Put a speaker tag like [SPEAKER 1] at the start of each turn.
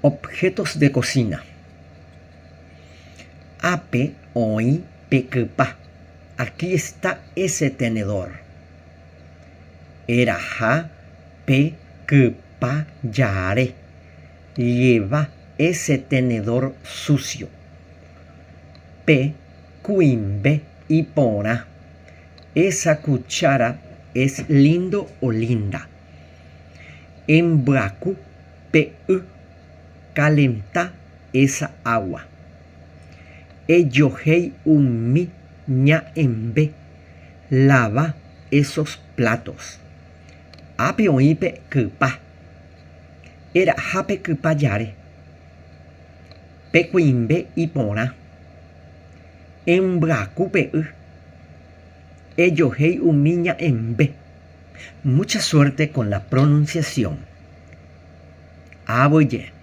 [SPEAKER 1] Objetos de cocina. Ápe oĩ pe kypa. Aquí está ese tenedor. Eraha pe kypa jare. Lleva ese tenedor sucio. Pe kuimbe iporã. Esa cuchara es lindo o linda. Embyaku pe y, calentá esa agua. Ejohéi umi ña'ẽmbe, lava esos platos. Ápe oĩ pe kypa. Eraha pe kypa jare. Pe kuimbe iporã. Embyaku pe y. Ejohéi umi ña'ẽmbe. Mucha suerte con la pronunciación. Aguyje.